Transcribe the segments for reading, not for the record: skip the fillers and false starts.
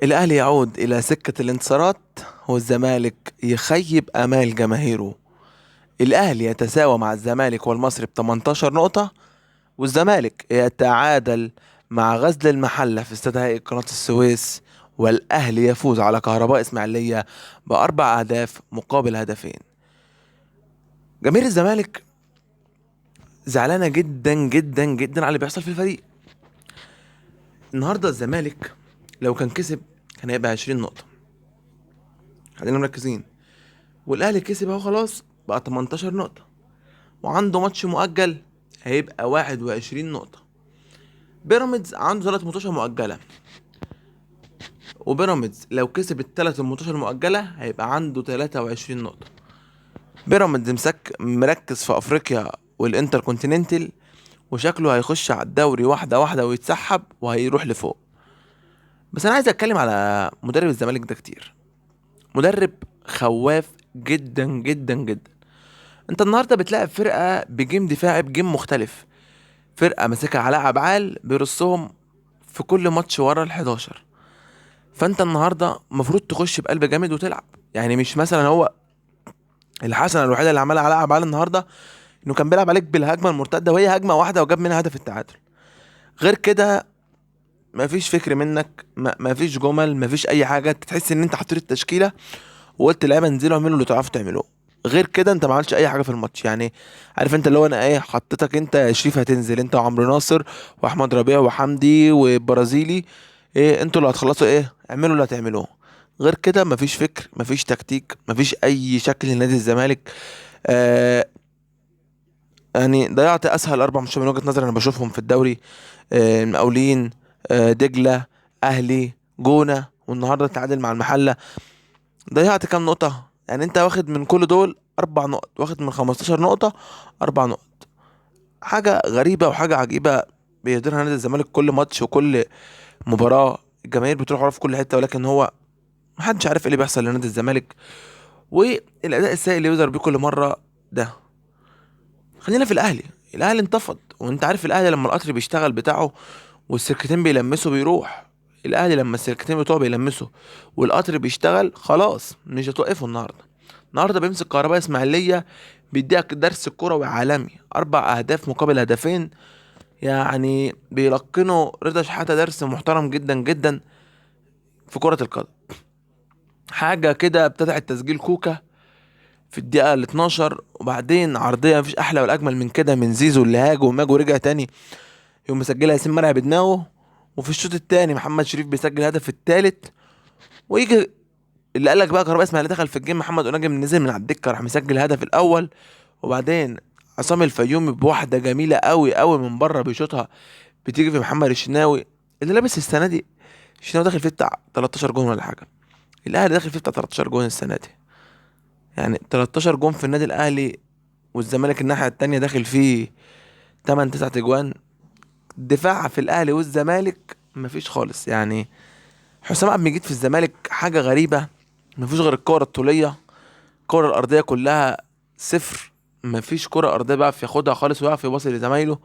الأهلي يعود إلى سكة الانتصارات والزمالك يخيب آمال جماهيره. الأهلي يتساوى مع الزمالك والمصري ب 18 نقطة، والزمالك يتعادل مع غزل المحلة في استاد هيئة قناة السويس، والأهلي يفوز على كهرباء إسماعيلية ب4 أهداف مقابل 2 هدف. جماهير الزمالك زعلانة جدا جدا جدا على اللي بيحصل في الفريق. النهارده الزمالك لو كان كسب كان هيبقى 20 نقطة، خلينا مركزين، والأهلي كسب اهو خلاص بقى 18 نقطة، وعنده ماتش مؤجل هيبقى 21 نقطة. بيراميدز عنده 3 ماتشات مؤجلة، وبيراميدز لو كسب الثلاث الماتشات المؤجلة هيبقى عنده 23 نقطة. بيراميدز مركز في أفريقيا والإنتر كونتيننتال، وشكله هيخش على الدوري واحدة واحدة ويتسحب وهيروح لفوق. بس أنا عايز أتكلم على مدرب الزمالك ده كتير. مدرب خواف جدا جدا جدا. انت النهارده بتلاعب فرقة ب game دفاعي، ب game مختلف، فرقة ماسكها علاء عبعال بيرصهم في كل ماتش ورا ال11. فانت النهارده المفروض تخش بقلب جامد وتلعب. يعني مش مثلا هو الحسنة الوحيدة اللي عملها علاء عبعال النهارده انه كان بيلعب عليك بالهجمه المرتدة، وهي هجمة واحدة وجاب منها هدف التعادل. غير كده مفيش فكر منك، مفيش جمل، مفيش اي حاجة. تحس ان انت حطيت التشكيلة وقلت اللعيبة انزلوا اعملوا اللي تعرفوا تعملوه. غير كده انت ما عملتش اي حاجة في الماتش. يعني عارف انت اللي هو انا ايه، حطيتك انت يا شريف هتنزل انت وعمرو ناصر واحمد ربيع وحمدي وبرازيلي، ايه انتوا اللي هتخلصوا، ايه اعملوا اللي هتعملوه. غير كده مفيش فكر، مفيش تكتيك، مفيش اي شكل لنادي الزمالك. يعني ضيعت اسهل 4 ماتشات من وجهة نظري انا بشوفهم في الدوري. المقاولين، دجلة، اهلي، جونة، والنهارده تعادل مع المحلة. ضيعت كام نقطة؟ يعني انت واخد من كل دول 4 نقط، واخد من 15 نقطة 4 نقط. حاجة غريبة وحاجة عجيبة بيقدرها نادي الزمالك كل ماتش وكل مباراة. الجماهير بتروح وراه في كل حتة، ولكن هو محدش عارف ايه اللي بيحصل لنادي الزمالك والأداء السيء اللي بيظهر بيه كل مرة ده. خلينا في الأهلي. الأهلي انتفض، وانت عارف الأهلي لما القطر بيشتغل بتاعه والسلكتين بيلمسوا بيروح. الأهلي لما السلكتين بتوعه بيلمسوا والقطر بيشتغل خلاص مش هتوقفه. النهارده بيمسك كهرباء إسماعيلية، بيديك درس كروي عالمي، 4 أهداف مقابل 2 هدف. يعني بيلقنوا رضا شحاتة درس محترم جدا جدا في كرة القدم. حاجة كده ابتدعت تسجيل كوكا في الدقيقة ال 12، وبعدين عرضية مفيش أحلى ولا أجمل من كده من زيزو اللي هاج وماج ورجع تاني يقوم مسجلها ياسين مرعي بدماغه. وفي الشوط التاني محمد شريف بيسجل الهدف التالت، ويجي اللي قال لك بقى كهرباء اسماعيليه دخل في ال game، محمد أوناجم نزل من على الدكة راح مسجل الهدف الأول. وبعدين عصام الفيومي بواحدة جميلة قوي قوي من بره بيشوطها بتيجي في محمد الشناوي اللي لابس السنة دي. الشناوي داخل فيه بتاع 13 جون ولا حاجة، الأهلي داخل فيه بتاع 13 جون السنة دي. يعني 13 جون في النادي الأهلي، والزمالك الناحية التانية داخل فيه 8-9 اجوان. دفاع في الأهلي والزمالك مفيش خالص. يعني حسام عبد المجيد في الزمالك حاجة غريبة، مفيش غير الكرة الطولية، الكرة الأرضية كلها صفر، مفيش كرة أرضية بيعرف ياخدها خالص ويعرف يباصي لزمايله.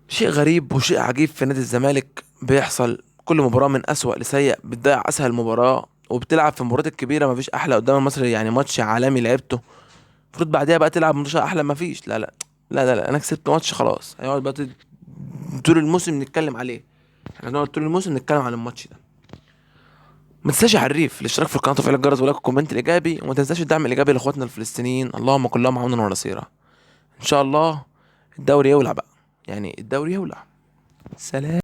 شيء غريب وشيء عجيب في نادي الزمالك بيحصل كل مباراة من أسوأ لسيء. بتضيع أسهل مباراة وبتلعب في المباريات الكبيرة مفيش أحلى قدام المصري. يعني ماتش عالمي لعبته، المفروض بعديها بقى تلعب ماتش أحلى، مفيش. لا لا لا لا, لا. أنا كسبت ماتش خلاص، هيقعد بقى طول الموسم نتكلم عليه، احنا هنقعد طول الموسم نتكلم عن الماتش ده. ما تنساش يا حريف الاشتراك في القناة وتفعيل الجرس و like وال comment الايجابي، وما تنساش الدعم الايجابي لاخواتنا الفلسطينيين، اللهم كلهم عونا ونصيرا. ان شاء الله الدوري يولع بقى، يعني الدوري يولع. سلام.